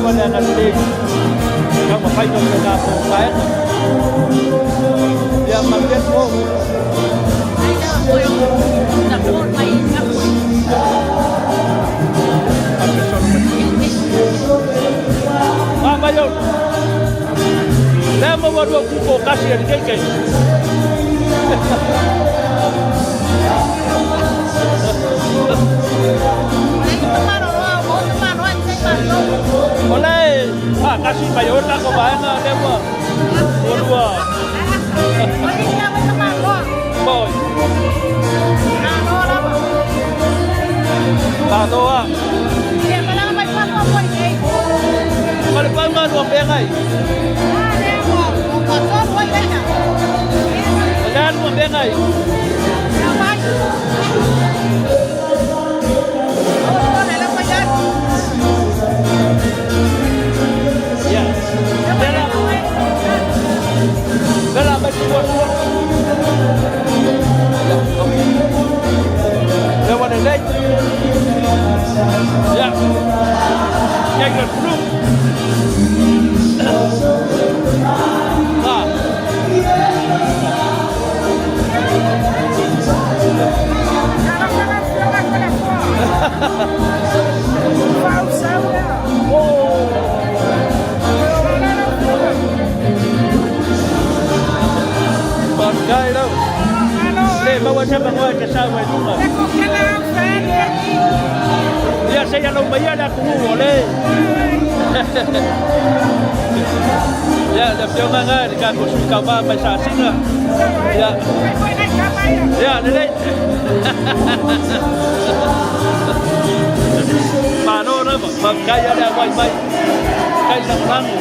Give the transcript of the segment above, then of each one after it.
lava le agalelei taumafaiga o si o tatou vaega. Ia manuia le po. Mai Lea ma ua lua kuko kasi e le keikei. O le faatasi mai o tako vaega lea ua ua lua. Moi. Malo a. Ma le pau nga lua pengai. O le lua pengai. Ia. Bela. Bela mai tua tua. Ia. Lea ua lelei. Ia. Kijk naar vloek. Ah. Kai lau. Le maua se mangoa te sau ai lunga. Ia se ia lau mai le atunuu o le. Ia le afioga nga le tatou sui tauva mai Sasina. Ia. Ia lelei. Malo lava, faafetai le auai mai. Kai lagolago.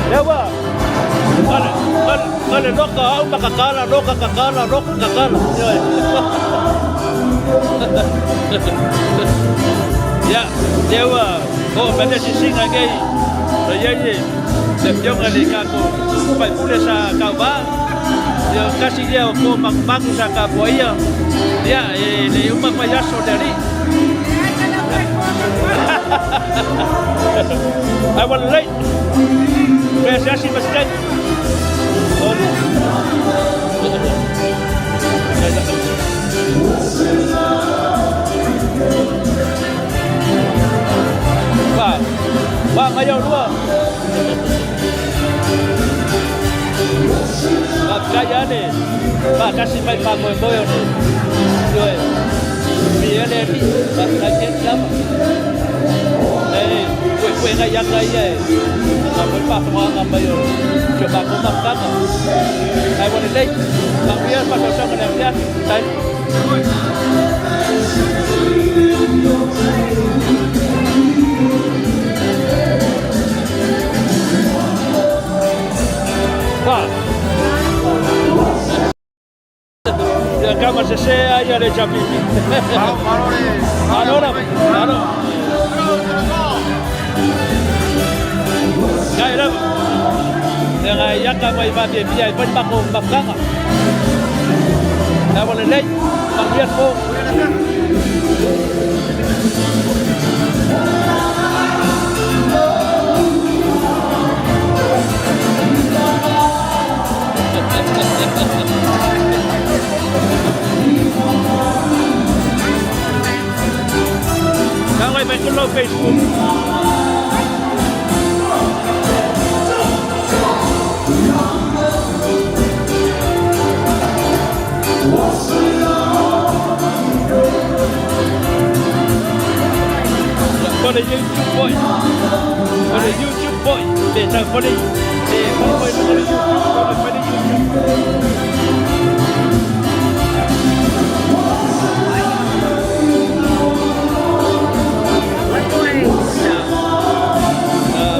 Lea ua o le loka au ma kakala, loka kakala, loka kakala. Ia, lea ua oo mai le asiasiga nei, o i ai le afioga i le tatou faipule sa tauva. Ia, o tasi lea o po magumagu sa tapuaia. Ia, e le uma mai aso le alii. Ai ua lelei. Pe asiasi ma se taimi. Ba, ba mai au lua. Faafetai ane, faatasi mai faamoemoe o le ioe. Viia le Alii, faafetai tele lava. E puepuega i aga ia e na foi faafogaaga mai o si o matou mafutaga. Ae ua lelei, manuia le faasaosaoga i le afiafi. Tai. Ba. Ia kama se se ai a le chapipi. Malo la, malo. Kai lava. Le ngai yaka mai va bia bia i pai mako mafkanga. Na wale lei, manuia po. Kau ngai mai kulo Facebook. For the YouTube boy. For the YouTube boy. Pe tau for the pe for the YouTube for the YouTube.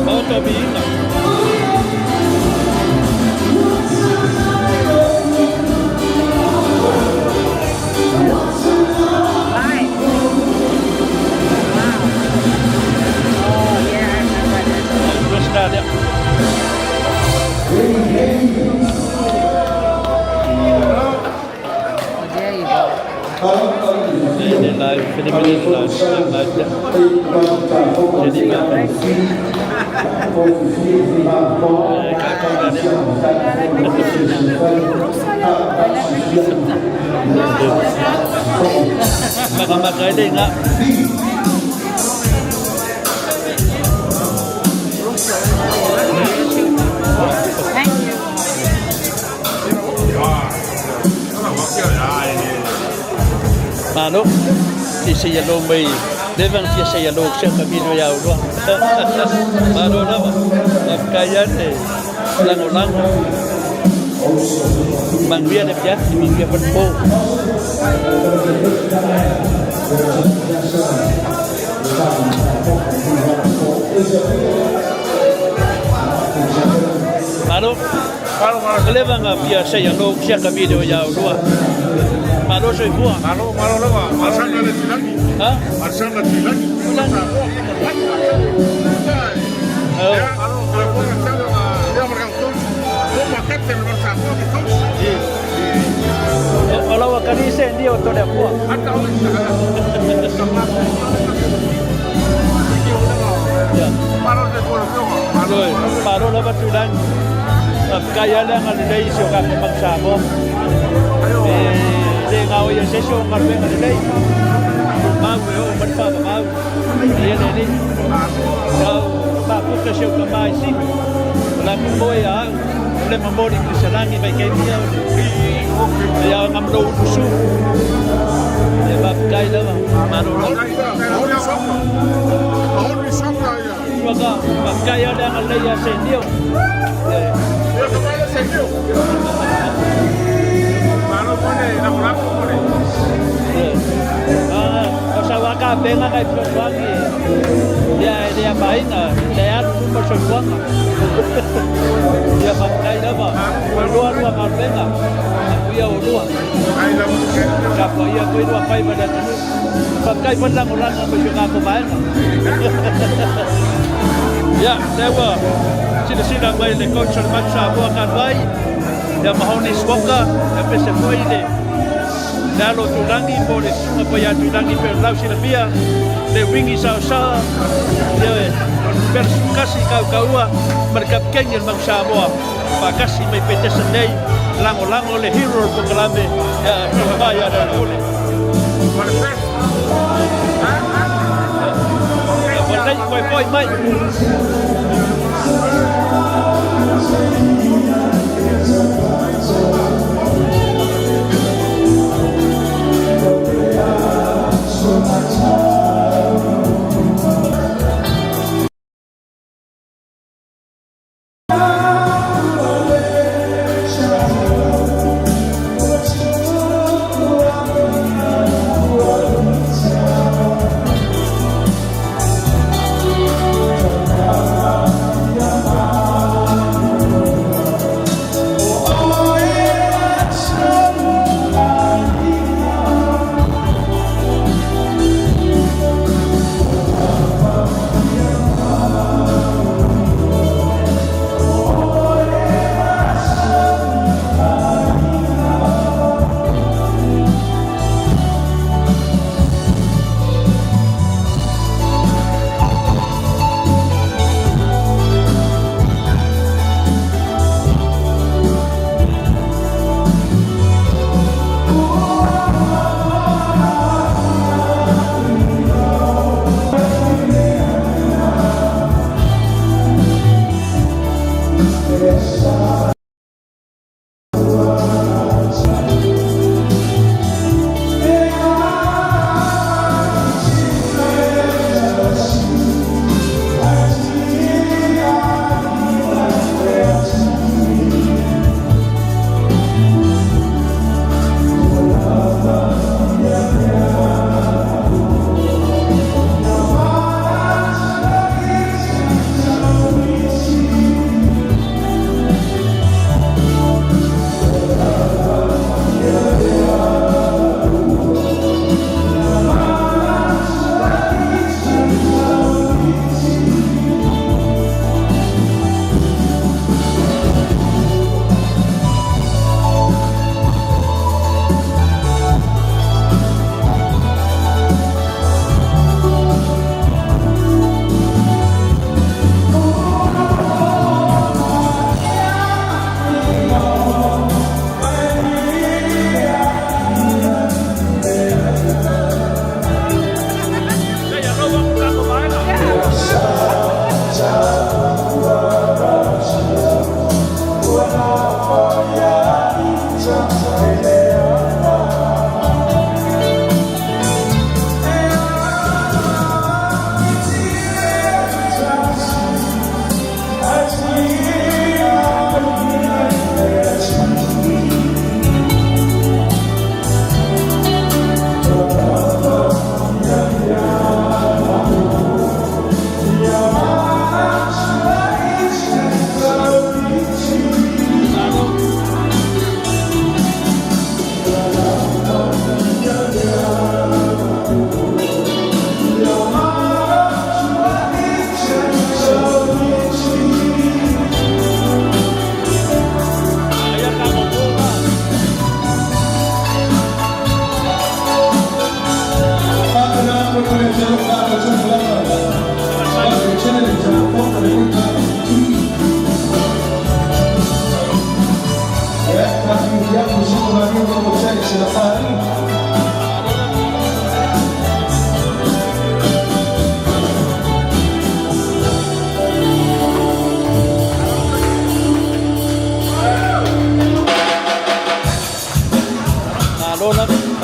Maota viinga. Oh, yeah, I remember that. Krishna. Le live, Filipino live, live. Jadi makan. Makamaka ile nga. Thank you. Malo. Si se ya lo mai. Levan fia se ya lo se camino ya ulua. Malo lava. Kaya te lango lango. Manuia le fia, mi fia po. Malo. Leva nga fia se ya lo se camino ya ulua. Malo soifua. Malo, malo lava. Alsana le Tuilagi. Ha? Alsana Tuilagi. O lawa kanise ndio tole afua. Ya. Loi, paro lava tulang. Kaya lang ang lelei si o kako magsamo. Eh, le ngao ia se sio ngalwenga lelei. Mau e o marfa mau. Ia le ni. Kau pa puka se o kamai si. La ku moe a au. Le mamori ki se langi vai kei mia o le. Ia ngamlo utusu. Ia mafkai lava. Maro lava. Waka, mafkai ale anga lei a se nio. Ah, o sa waka penga kai soifua. Ia e lea paina, le alu luma soifuaga. Ia faafetai lava, ua lua lua galuega, amuia o lua. Tapuaia foi lua faiva le atunuu. Faafetai foi le lagolago ma si o tatou vaega. Ia, lea ua silasila mai le coach o le Manu Samoa talu ai, ia Mahoni Smoka, ia pese foi le le alo o Tuilagi po o le susuga foi ia Tuilagi pei ona lausilafia le uigi saosaoa, ioe, o le numera 11 kaukaua ma le kapikeni o le Manu Samoa faatasi mai Petesa nei, lagolago le hero o le polokalame ia Tuilamaa ia Lealailepule. Ia lelei foefoe mai.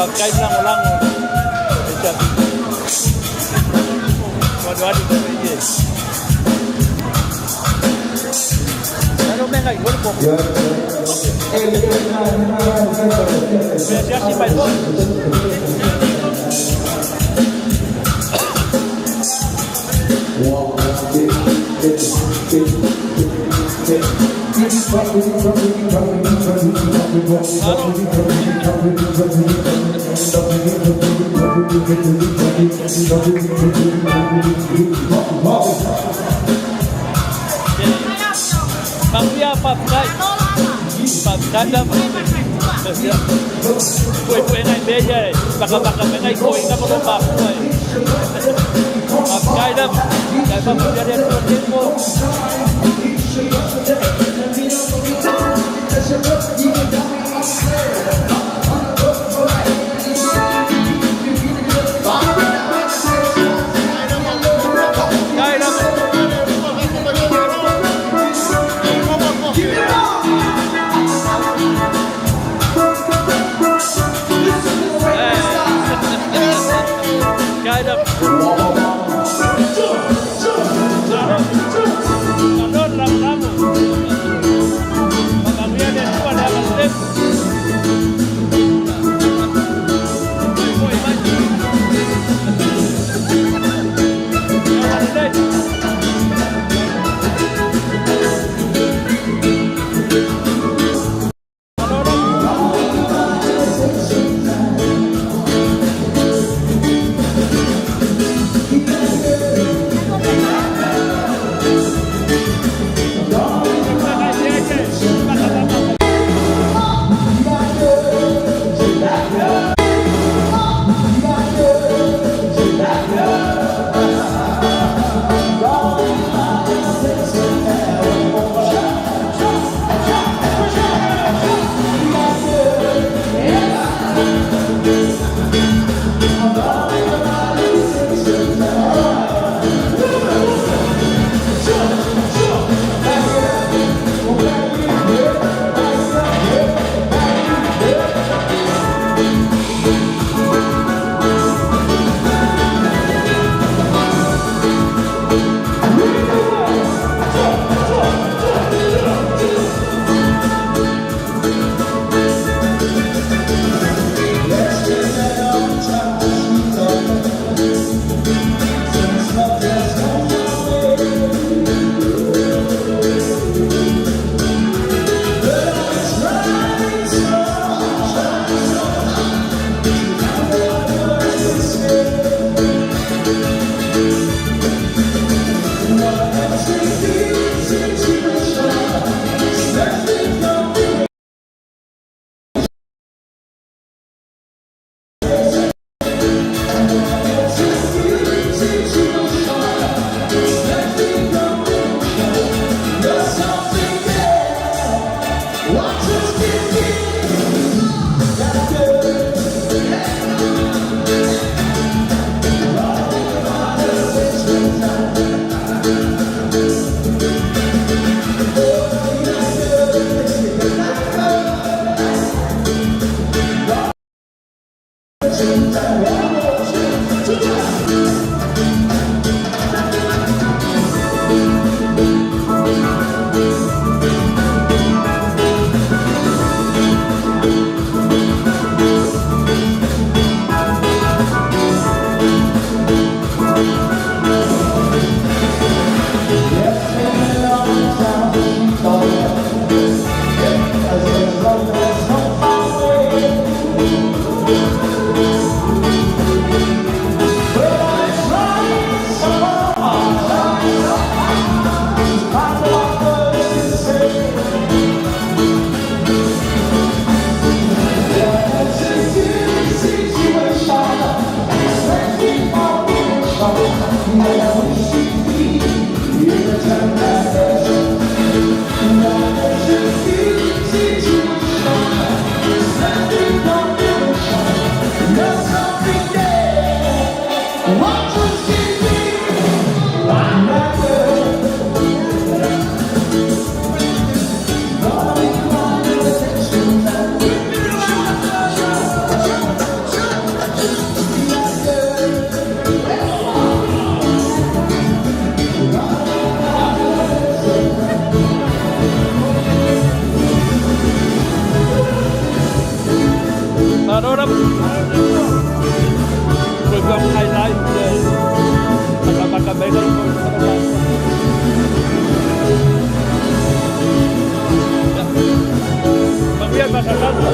Faafetai le lagolago i le HRPP. Ua alualu foi e. Malo mea ngai holo ko. Mea asiasi mai foi. Malo. Manuia faafetai. Faafetai lava. Puepuega i mea ia e makamaka mai nai toeaiina ma lou mafua e. Faafetai lava. Kai faamanuia le Atua tele mo. Faafetai lava. Faafetai lava. Malo. Malo. masalosalo.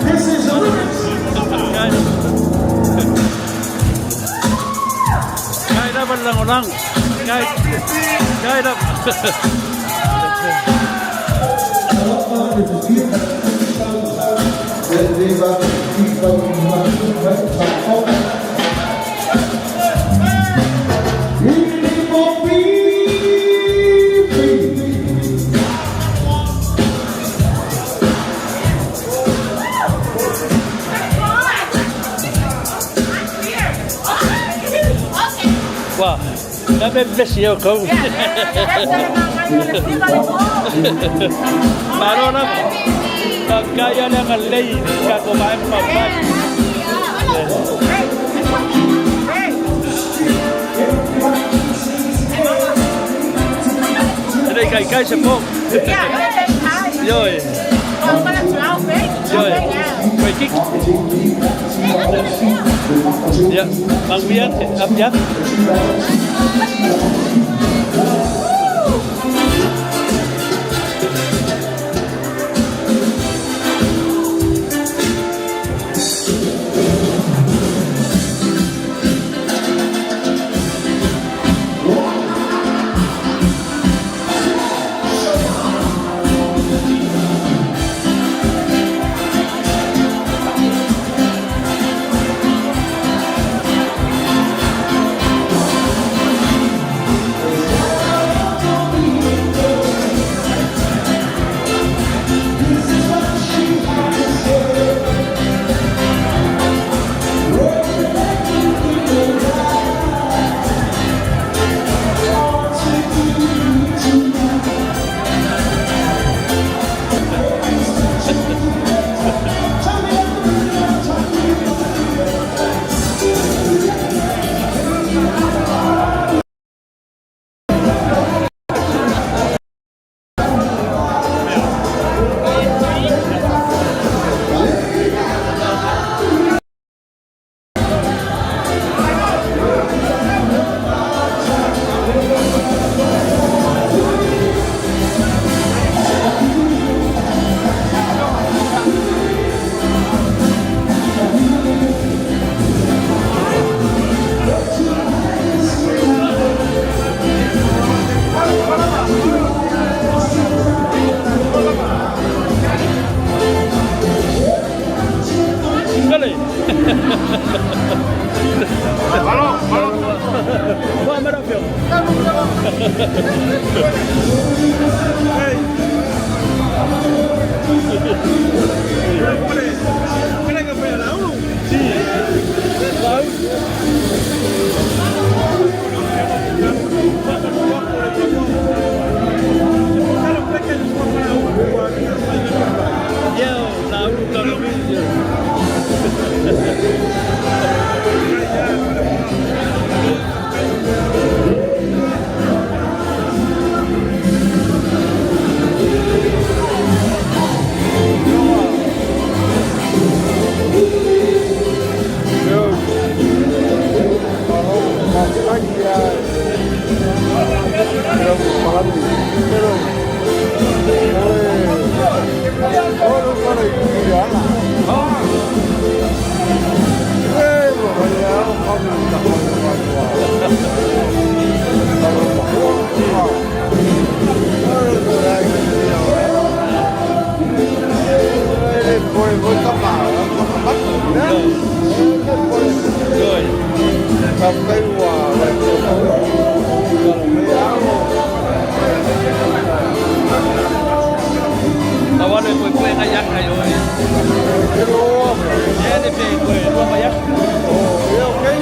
This is Ngai. Ngai lava le lagolago. Ngai. Ngai lava. Ua, na me vesi e kou. Malo lava. Faafetai ia le agalelei i le tatou Vaega Faaupufai. E le i taitai se po. Ioe. Ioe. Toeititi. Ia, manuia te afiafi. Kale. Ua mara fio. Ia o la ulu talo mi. Ioe. Tau alo e poepoe ngai aka i oe. Ia le pe koe lua mai aka. Ia, okay.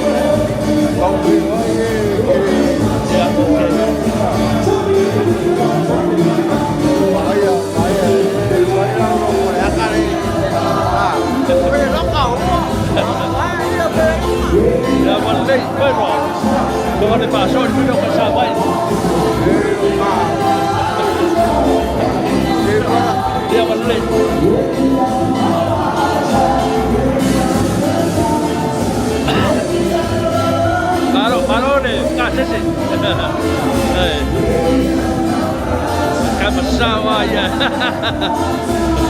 Ua le faasoa i le mea o ka Savaii. Ia ma lelei. Malo, malo le kasese. Kama sawa ia.